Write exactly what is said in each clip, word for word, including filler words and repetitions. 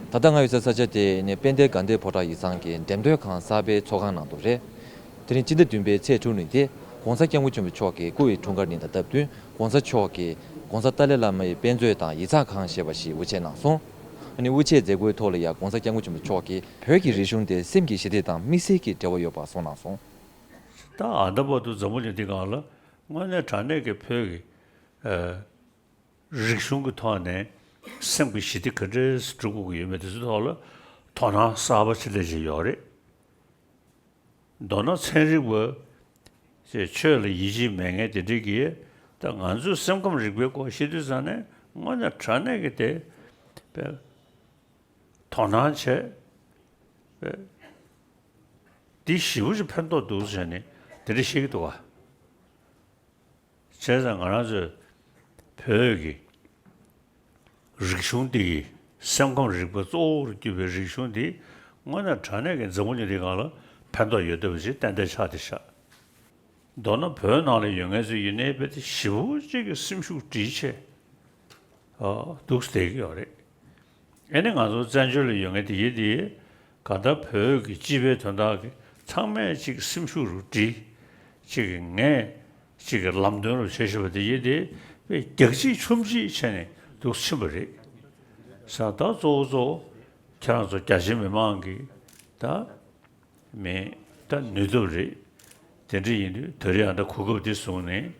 ད་ལྟ་ང་ཡོད་ས་ས་ཆ་དེ་ནི་དཔལ་ལྡན་དགའ་ལྡན་ཕོ་བྲང་ཡིག་ཚང་གི་འགྲེམས་སྟོན་ཁང་གསར་པའི་ཚོགས་ཁང་ནང་དུ་རེད། དེ་རིང་སྤྱི་ཟླ་བདུན་པའི་ཚེས་དྲུག་ཉིན་དེ་༸གོང་ས་༸སྐྱབས་མགོན་ཆེན་པོ་མཆོག་གི་སྐུ་ཡི་འཁྲུངས་སྐར་ཉིན་དང་སྟབས་བསྟུན་༸གོང་ས་མཆོག་གིས་༸གོང་ས་ཏཱ་ལའི་བླ་མའི་དཔེ་མཛོད་དང་ཡིག་ཚང་ཁང་ཞེས་པ་ཞིག་དབུ་འབྱེད་གནང་སོང་། ཨ་ནི་དབུ་འབྱེད་མཛད་སྒོའི་ཐོག་ལ་ཡང་༸གོང་ས་༸སྐྱབས་མགོན་ཆེན་པོ་མཆོག་གིས་བོད་ཀྱི་རིག་གཞུང་དེ་སེམས་ཀྱི་ཞི་བདེ་དང་དམིགས་བསལ་གྱི་འབྲེལ་བ་ཡོད་པ་གསུངས་གནང་སོང་། ད་ཨ་ད་བར་དུ་འཛམ་བུ་གླིང་འདི་སྒང་ལ་དངོས་གནས་དྲང་གནས་ཀྱི་བོད་ཀྱི་ཨ། རིག་གཞུང་གི་ཐོག་ནས་སེམས་ཀྱི་ཞི་བདེ་ག་འདྲས་སྒྲུབ་དགོས་ཀྱི་ཡོད་མེད་དེ་ཚོའི་ཐོག་ལ་དོ་སྣང་གསར་པ་ཅིག་སླེབས་བཞིན་ཡོད་རེད། མདོར་ན་ཚན་རིག་པ་ཅེས་ཆོས་ལ་ཡིད་ཆེས་མེད་མཁན་དེ་འདྲས་ཀྱིས་ད་ང་ཚོས་སེམས་ཁམས་རིག་པའི་སྐོར་བཤད་དུས་ཙང་ནས་དངོས་གནས་དྲང་གནས་ཀྱི་དེ་དཔེ་དོ་སྣང་བྱས་དཔེ་འདི་ཞེ་པོ་ཅིག་ཕན་ཐོགས་འདུག་ཟེར་ནས་དེ་འདྲས་བཤད་ཀྱི་འདུག་ག་བྱས་ཙང་ང་རང་ཚོའི་བོད་ཀྱི་རིག་གཞུང་འདི་ཡི་སེམས་ཁམས་རིག་པ་གཙོ་བོར་གྱུར་པའི་རིག་གཞུང་འདི་དངོས་གནས་དྲང་གནས་ཀྱི་འཛམ་བུ་གླིང་འདིའི་སྒང་ལ་ཕན་ཐོགས་ཡོད་བསྡད་པ་ཞིག་ཏན་ཏན་ཆགས་བསྡད་ཤག་མདོར་ན་བོད་ནང་ལ་ཡོད་མཁན་ཚོ་ཡིན་ནའི་རྦད་དེ་ཞེ་པོ་ཅིག་གི་སེམས་ཤུགས་སྒྲིལ་བྱས་འདུག་སེ་བསྡད་ཀྱི་ཡོད་རེད། ཨེ་ནི་ང་ཚོ་བཙན་བྱོལ་ལ་ཡོད་མཁན་དེ་ཡིན་དེ་ག་ད་བོད་ཀྱི་སྤྱི་པའི་དོན་དག་གི་ཚང་མས་ཅིག་སེམས་ཤུགས་རུ་སྒྲིལ་ཅིག་ངས་ཅིག་ལམ་སྟོན་རུ་བྱེད་བཞིན་པ་དེ་ཡིན་དེ་དཔེ་རྒྱག་ཅིག་མཆོང་ཅིག་བྱས་ནས་འདུག་ཕྱིན་པ་རེད། ས་ད་གཙོ་བོ་གཙོ་བོ་ཁྱེད་རང་ཚོ་རྒྱ་ཆེ་མི་མང་གི་ད་མེད་ད་ནུས་སྟོབས་རེད། དེ་འདྲ་ཡིན་དུས་ད་རེས་ཨ་ད་གོ་སྐབས་འདི་བཟུང་ནས་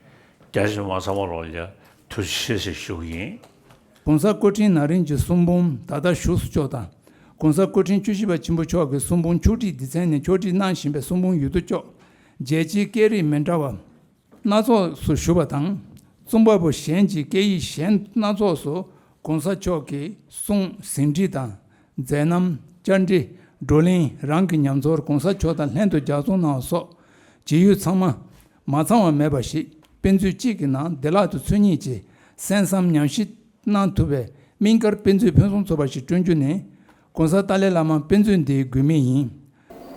རྒྱ་ཆེ་མི་མང་ཚང་མ་ལོག་ལ་ཡ་ཐུགས་རྗེ་ཆེ་ཞེས་ཞུ་གི་ཡིན། ༸གོང་ས་སྐུ་ཕྲེང་ན་རིམ་གྱི་གསུང་འབུམ་ད་ལྟ་བཞུགས་སུ་བཅུག་དང་༸གོང་ས་སྐུ་ཕྲེང་བཅུ་བཞི་པ་ཆེན་པོ་མཆོག་གི་གསུང་འབུམ་ཕྱོགས་སྒྲིག་སྡེ་ཚན་ནས་ཕྱོགས་སྒྲིག་གནང་བཞིན་པའི་གསུང་འབུམ་ཡོད་དོ་ཅོག་རྒྱལ་སྤྱིའི་སྐད་རིགས་མི་འདྲ་བ་སྣ་ཚོགས་སུ་བཞུགས་པ་དང་། རྩོམ་པ་པོ་གཞན་གྱི་སྐད་ཡིག་གཞན་སྣ་ཚོགས་སུ་༸གོང་ས་མཆོག་གི་གསུང་ཟིན་བྲིས་དང་མཛད་རྣམ་བཅར་འདྲི་བགྲོ་གླེང་རང་གི་ཉམས་ཚོར་༸གོང་ས་མཆོག་དང་ལྷན་དུ་ལྗགས་རྩོམ་གནང་བ་སོགས་བྱེད་ཡུལ་ཚང་མ་མ་ཚང་བ་མེད་པ་ཞིག་དཔེ་མཛོད་གཅིག་གི་ནང་བདེ་བླག་ཏུ་འཚོལ་སྙེག་བྱས་གསན་བསམ་ཉམས་ཞིབ་གནང་ཐུབ་པའི་སྨན་སྒར་དཔེ་མཛོད་ཕུན་སུམ་ཚོགས་པ་ཞིག་བསྐྲུན་རྒྱུ་ནི་༸གོང་ས་ཏཱ་ལའི་བླ་མ་དཔེ་མཛོད་འདིའི་དགོས་དམིགས་ཡིན།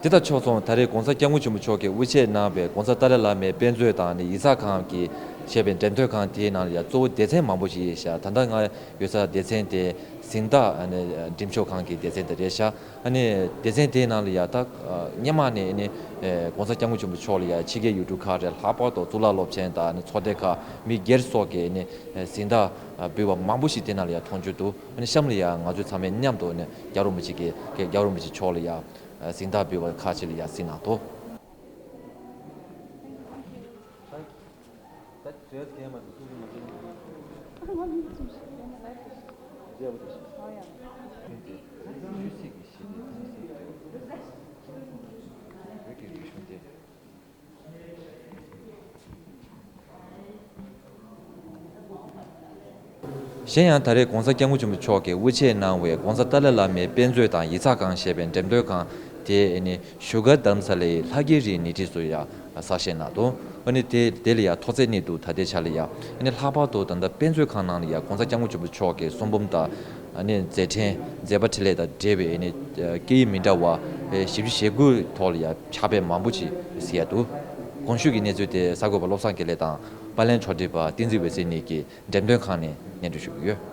དེ་དང་ཕྱོགས་མཚུངས་ད་རེས་༸གོང་ས་༸སྐྱབས་མགོན་ཆེན་པོ་མཆོག་གིས་དབུ་འབྱེད་གནང་བའི་༸གོང་ས་ཏཱ་ལའི་བླ་མའི་དཔེ་མཛོད་དང་ནི་ཡིག་ཚང་ཁང་གི་ཞེས་པའི་འགྲེམས་སྟོན་ཁང་དེའི་ནང་ལ་ཡང་གཙོ་བོ་སྡེ་ཚན་མང་པོ་ཞིག་ཡོད་ཤག་ད་ལྟ་ང་ཡོད་ས་སྡེ་ཚན་དེ་གཟེངས་རྟགས་ཨ་ནི་འགྲེམས་ཞུགས་ཁང་གི་སྡེ་ཚན་དེ་རེད་ཤག་ཨ་ནི་སྡེ་ཚན་དེའི་ནང་ལ་ཡང་ད་སྔོན་མ་ནས་ནི་༸གོང་ས་༸སྐྱབས་མགོན་ཆེན་པོ་མཆོག་ལ་ཡང་ཕྱི་རྒྱལ་ཡུལ་གྲུ་ཁག་རེད། ལྷག་པར་དུ་གཙུག་ལག་སློབ་ཆེན་དང་ནི་ཚོགས་སྡེ་ཁག་མི་སྒེར་སོགས་ཀྱིས་ནི་གཟེངས་རྟགས་འབུལ་བ་མང་པོ་ཞིག་དེ་ནང་ལ་ཡང་མཐོང་རྒྱུ་འདུག་ཨ་ནི་གཤམ་ལ་ཡང་ང་ཚོ་ཚང་མས་མཉམ་དུ་ནི་༸སྐྱབས་རོགས་མི་ཆེན་གྱི་༸སྐྱབས་རོགས་མི་ཆེན་མཆོག་ལ་ཡང་གཟེངས་རྟགས་འབུལ་བ་ཁག་ཅིག་ལ་ཡང་གཟིགས་གནང་དོ། གཞན་ཡང་ད་རེས་༸གོང་ས་༸སྐྱབས་མགོན་ཆེན་པོ་མཆོག་གིས་དབུ་འབྱེད་གནང་བའི་༸གོང་ས་ཏཱ་ལའི་བླ་མའི་དཔེ་མཛོད་དང་ཡིག་ཚང་ཁང་ཞེས་པའི་འགྲེམས་སྟོན་ཁང་དེ་ནི་བཞུགས་སྒར་རྡ་རམ་ས་ལའི་ལྷ་རྒྱལ་རིའི་ཉེ་འཁྲིས་སུ་ཡང་གསར་བཞེངས་གནང་འདུག་ཨ་ནི་དེ་དེ་ལ་ཡང་མཐོ་ཚད་གནས་འདུག་ད་ལྟའི་ཆ་ལ་ཡང་ཨ་ནི་ལྷག་པར་དུ་ད་ལྟ་དཔེ་མཛོད་ཁང་ནང་ལ་ཡང་༸གོང་ས་༸སྐྱབས་མགོན་ཆེན་པོ་མཆོག་གི་གསུང་འབུམ་དང་ཨ་ནི་མཛད་འཕྲིན་མཛད་པ་འཕྲིན་ལས་དང་འབྲེལ་བའི་ཨ་ནི་སྐད་ཡིག་མི་འདྲ་བ་ཞེ་བཅུ་ཞེ་དགུ་ཐོག་ལ་ཡང་ཕྱག་དཔེ་མང་པོ་ཞིག་གཟིགས་ཡ་འདུག་གོང་ཞུས་ཀྱི་གནས་ཚུལ་དེ་གསར་འགོད་པ་བློ་བཟང་དགེ་ལེགས་དང་པར་ལེན་ཕྱོགས་སྒྲིག་པ་བསྟན་འཛིན་འོད་ཟེར་གཉིས་ཀྱིས་འགྲེམས་སྟོན་ཁང་ནས་སྙན་སྒྲོན་ཞུ་གི་ཡོད།